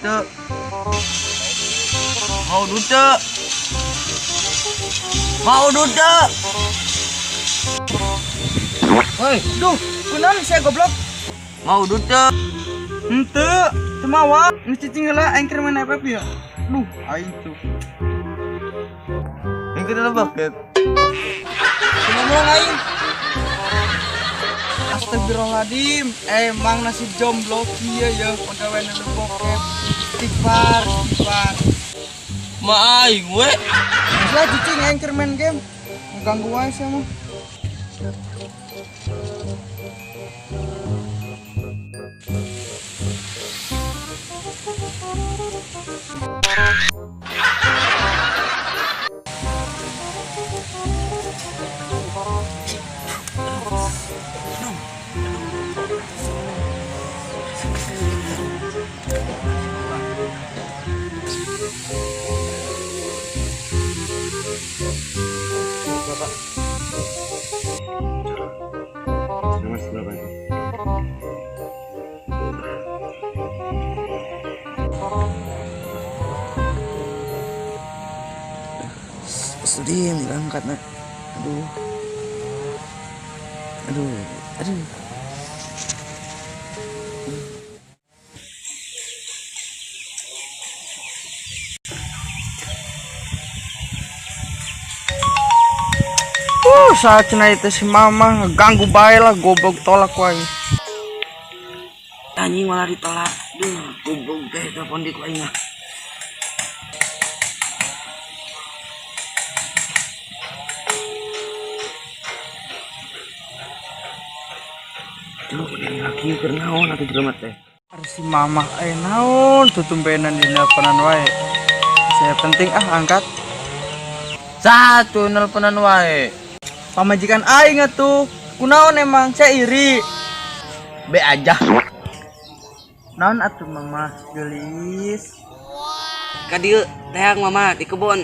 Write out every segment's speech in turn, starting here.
Teu? Mau udud teu? Mau udud teu? Woi, duh, kunaon sia, goblok? Mau udud teu? Henteu, teu mawa. Geus cicing heula, aing keur main FF ya. Duh, aing tuh. Yang ke dalam bucket. Teu ngomong aing. Astagfirullahaladzim, emang nasib jomblo kieu ya, pegawai nu bokep. Istighfar, istighfar. Ma aing we. Geus lah, cicing, aing keur main game. Ganggu wae sia mah. Mas, berapa itu? Sedih diangkat nak. Aduh. Aduh, aduh. Saat cenah itu si mama ngeganggu bae lah, goblok, tolak wae. Anjing, malah ditolak. Duh, goblok teh, telepon di ku aing ah. Duh, udah laki keur naon atuh jelema teh? Harus si mama eh naon tuh, tumbenan di nelponan wae. Saya penting ah, angkat. Satu nelponan wae. Pamajikan aing atuh. Kunaon emang saya iri? Be aja. Naon atuh, mama gelis? Ka dieu teang mama di kebon.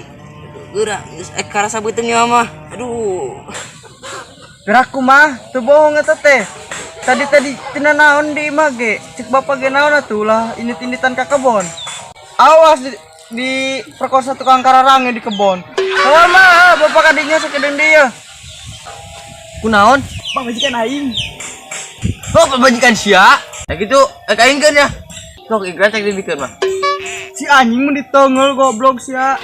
Geura geus karasa beuteung ya, mama. Aduh. Gerak mah, teu bohong eta teh. Tadi tadi tina naon di imah ge, cek bapak ge naon atuh lah indit-inditan ka kebon. Awas di perkosa tukang kararange di kebon. Oh mah, bapak kadinya sakedeung dia. Kunaon? Pamajikan aing. Oh, pamajikan sia. Ya gitu, aing kan ya. Sok ikhlas cek dibikeun mah. Si anjing mun ditongol, goblok sia.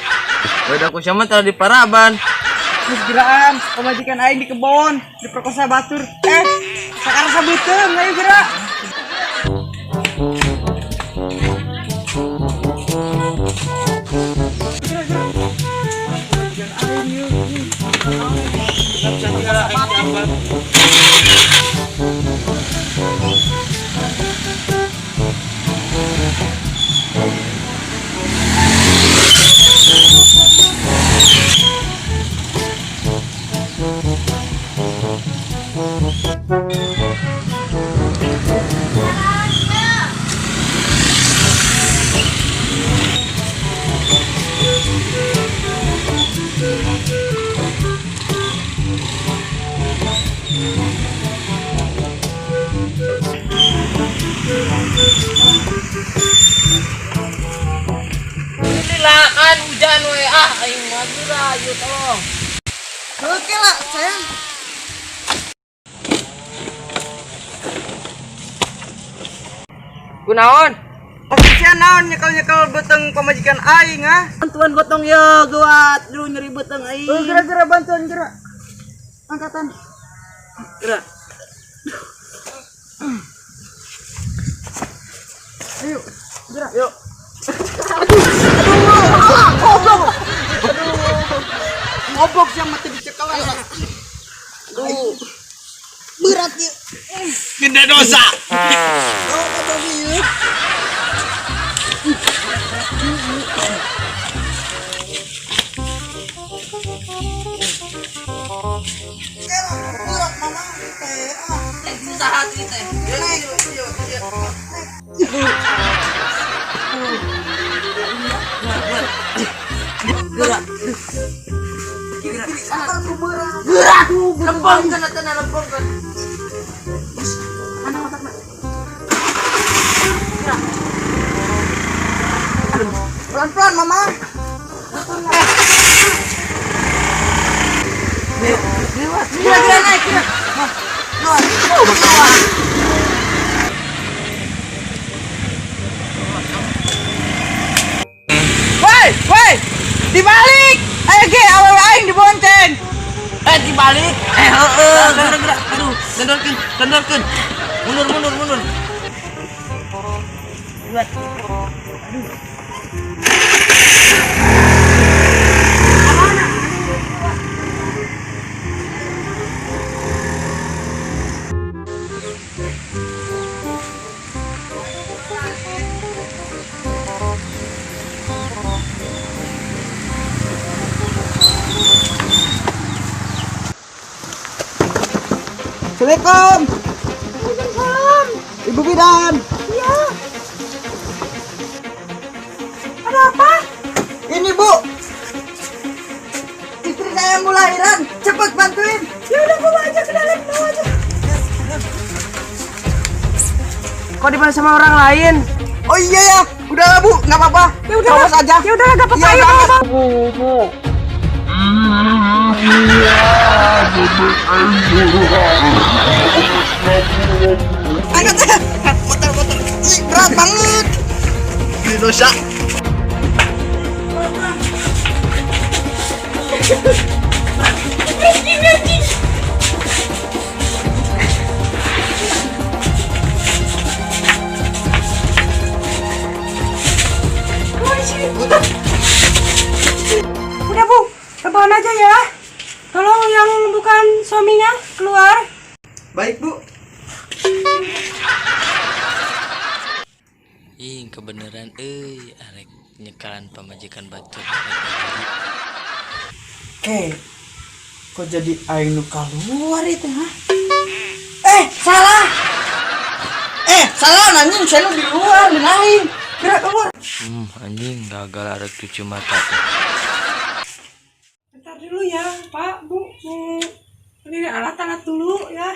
Udah ku sama telah di paraban. Geus geraan, pamajikan aing di kebon, diperkosa batur. Eh, sakarasa beuteung, ayo gerak. Gerak, gerak. Pamajikan aing yeuh. Lilaan hujan we ah, aing mah geura, ayo tolong. Oke lah, sayang. Kunaon? Sia naon nyekel-nyekel beuteung pamajikan aing ah? Bantuan gotong yo, geuat. Duh, nyeri beuteung aing. Oh, gerak-gerak, bantuan gerak. Angkatan. Gerak. Ayo, gerak. Yuk. Aduh, aduh, ah, goblok. Aduh. Ngobok yang mati dicekel. Aduh. Berat ya. Gede dosa. Oh, kata dia. Berat mama teh. Ah. Susah hati teh. Gerak. Gerak. Lempongkeun atuh na, lempongkeun. Mana otakna? Gerak. Pelan-pelan mama. Gila-gila naik, gila. Woi, woi, dibalik. Ayo ge, awewe aing dibonceng. Dibalik. Heeh, gerak-gerak. Aduh, kendorkeun. Mundur. Buat. Aduh. Assalamualaikum. Waalaikumsalam. Ibu bidan. Iya. Ada apa? Ini bu, istri saya mau lahiran, cepet bantuin. Ya udah bawa aja ke dalam, bawa aja. Kok dibantu sama orang lain? Oh iya ya, udahlah bu, nggak apa-apa. Ya udah, aja. Ya udah, nggak apa-apa. Ya, ya, Bu. Angkat, motor. Ih, berat banget. Ini dosa. Udah bu, rebahan aja ya. Tolong yang bukan suaminya keluar. Baik bu. Ih, kebenaran euy, arek nyekalan pamajikan batur. Oke, kok jadi aing nu keluar itu, ha? Salah. Salah anjing, saya nu di luar, di aing. Gerak keluar. Anjing gagal arek cuci mata tuh. Bentar dulu ya, Pak, Bu. Ini alat-alat dulu ya.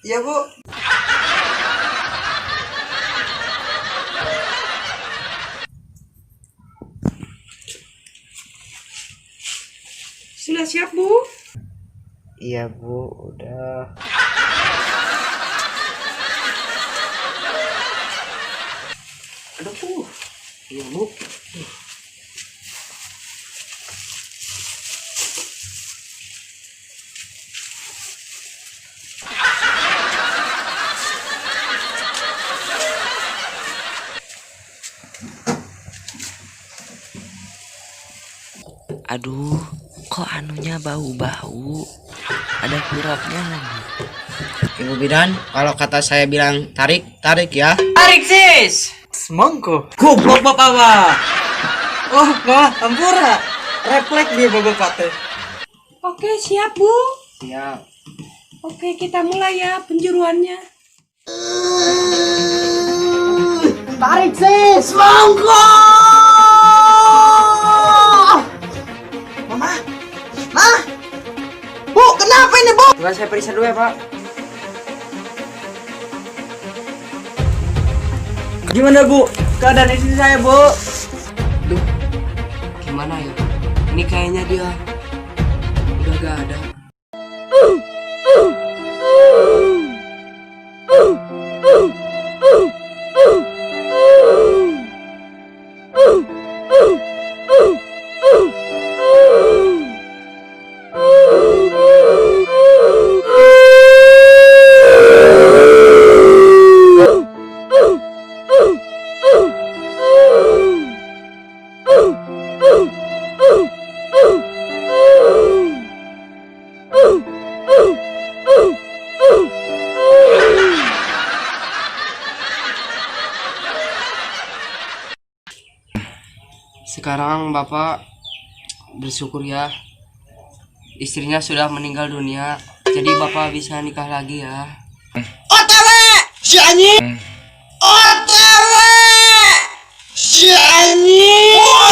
Iya, Bu. Sudah siap, Bu? Iya bu, udah. Aduh, iya bu. Aduh, kok anunya bau-bau. Ada kurapnya lagi. Ibu bidan, kalau kata saya bilang tarik, tarik ya. Tarik sis. Semongko. Goblok bapak mah. Oh, mah, ampura. Refleks dia bapak teh. Oke, siap, Bu. Siap. Oke, kita mulai ya penjuruannya. Tarik sis. Semongko. Mama. Ma. Bu, kenapa ini, Bu? Coba saya periksa dulu ya, Pak. Gimana, Bu? Keadaan istri saya, Bu? Duh, gimana ya? Ini kayaknya dia udah gak ada. Sekarang Bapak bersyukur ya, istrinya sudah meninggal dunia, jadi Bapak bisa nikah lagi ya. OTW! Si anjing! OTW! Si anjing!